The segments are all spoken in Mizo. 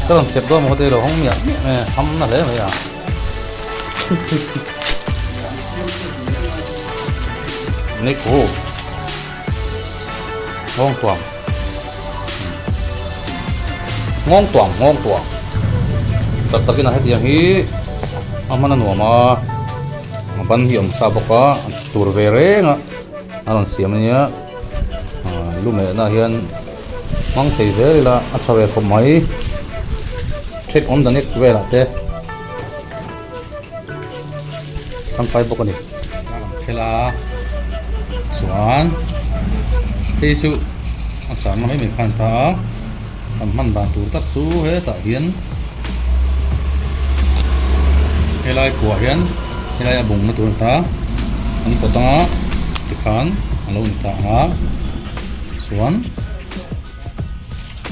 Ka rawn chep dawn maw te lo hawng miah miah mai a, ham na hle mai a. Niku Ngawng tuam Ngawng tuam ngawng tuam Tak takin a hetiang hi a hman a nuam a a ban hi a awm sa bawk a tur ve reng a a rawn siam a nia lu mehna hian hmang thei zel ila a tha ve khawp mai check on the neck velah te tangkai bawk a ni thela chuan hei chu a changna mai mai khan ta a kan hman dan tur tak chu hetah hian helai kuah hian helai a bungna tur a ni ta an pawt anga tikhan a lo ni ta ang a chuan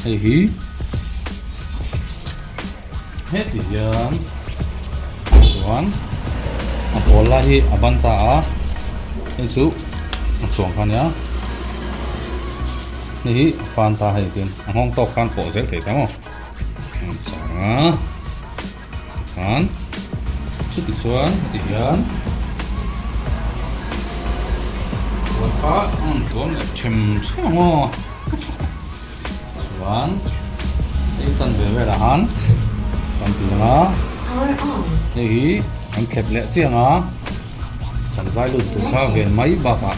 hei hi Heti hian chuan a pawl lai hi a ban ta a hei chu a chuang kha ania hei hi a fan ta hei tin a nghawng tawk khan pawh zel thei ta maw chang a tikhan chuti chuan heti hian chuan kha a rawn tuam leh them them ang aw. Chuan hei chanve velah han kan ti ang a, hei hi kan thlep leh chiang a, sanzai lut tur kha ven mai bakah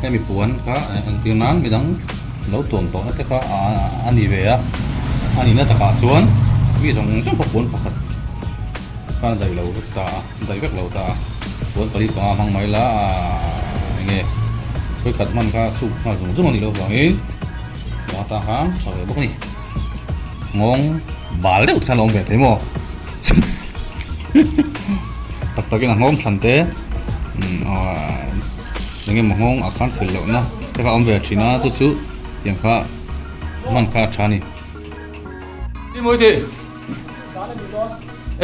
hemi puan kha entir nan midang lo tuam tawhna te kha a ni ve a, a nihna takah chuan mi zawng zawng kha puan pakhat khan daih lo vek ta a, daih vek lo ta a, puan pali panga hmang mai la enge vawikhat hman kha suk nghal zung zung a nih loh vangin. Bata kha tha ve bawk a ni. Nghawng bal deuh te khan a awm ve thei maw? Tak takin a nghawng thlan te eng emaw nghawng ah khan fel lohna te kha a awm ve thin a chu chu tiang kha hman kha a tha a ni. Ti mawi tih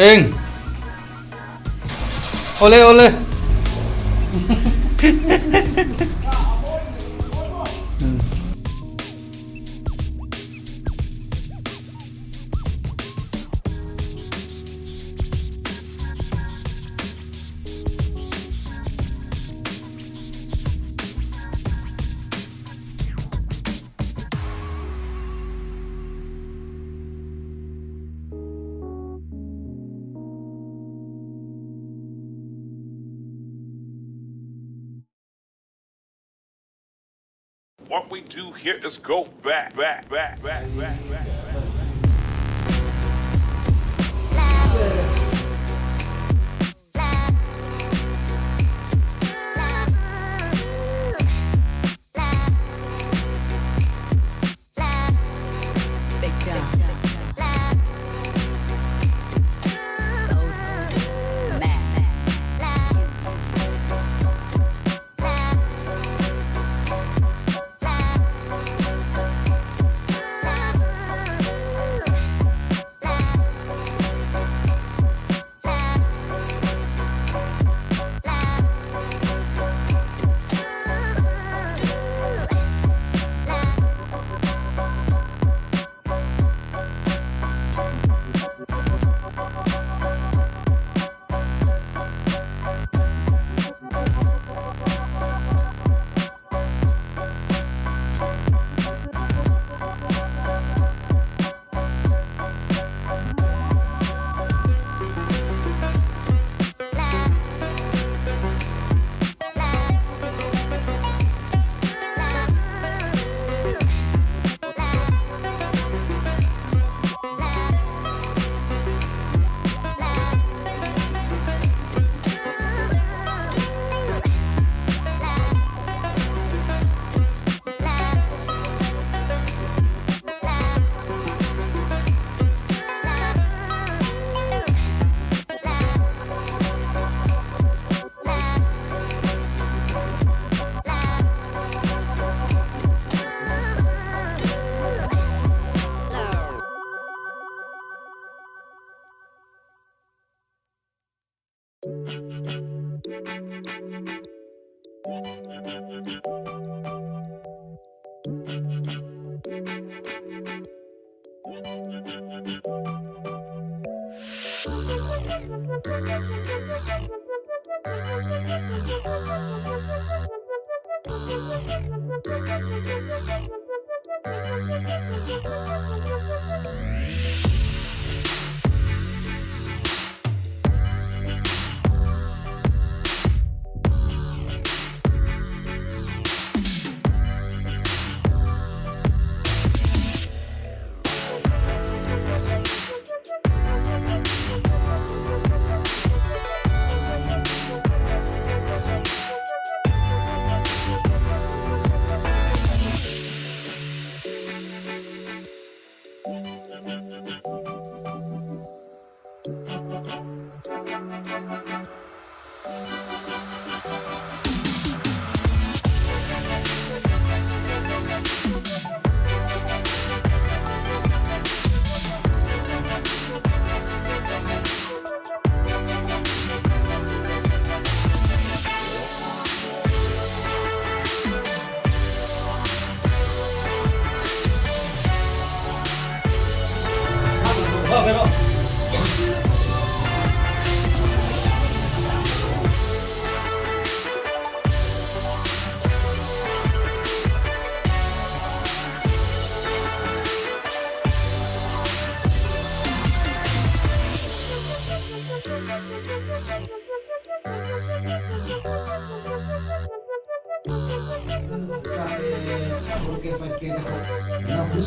eng awle awle. What we do here is go back, back, back, back, back, back, back.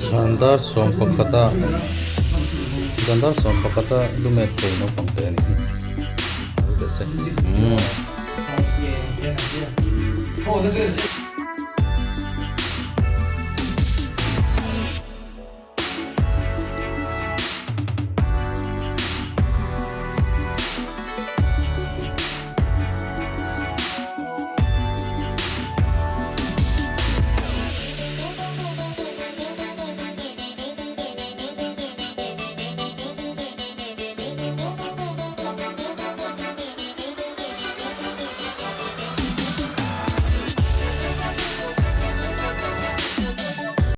Zandar sawm pakhata zandar sawm pakhata lumet thei naupang te a ni hi umm.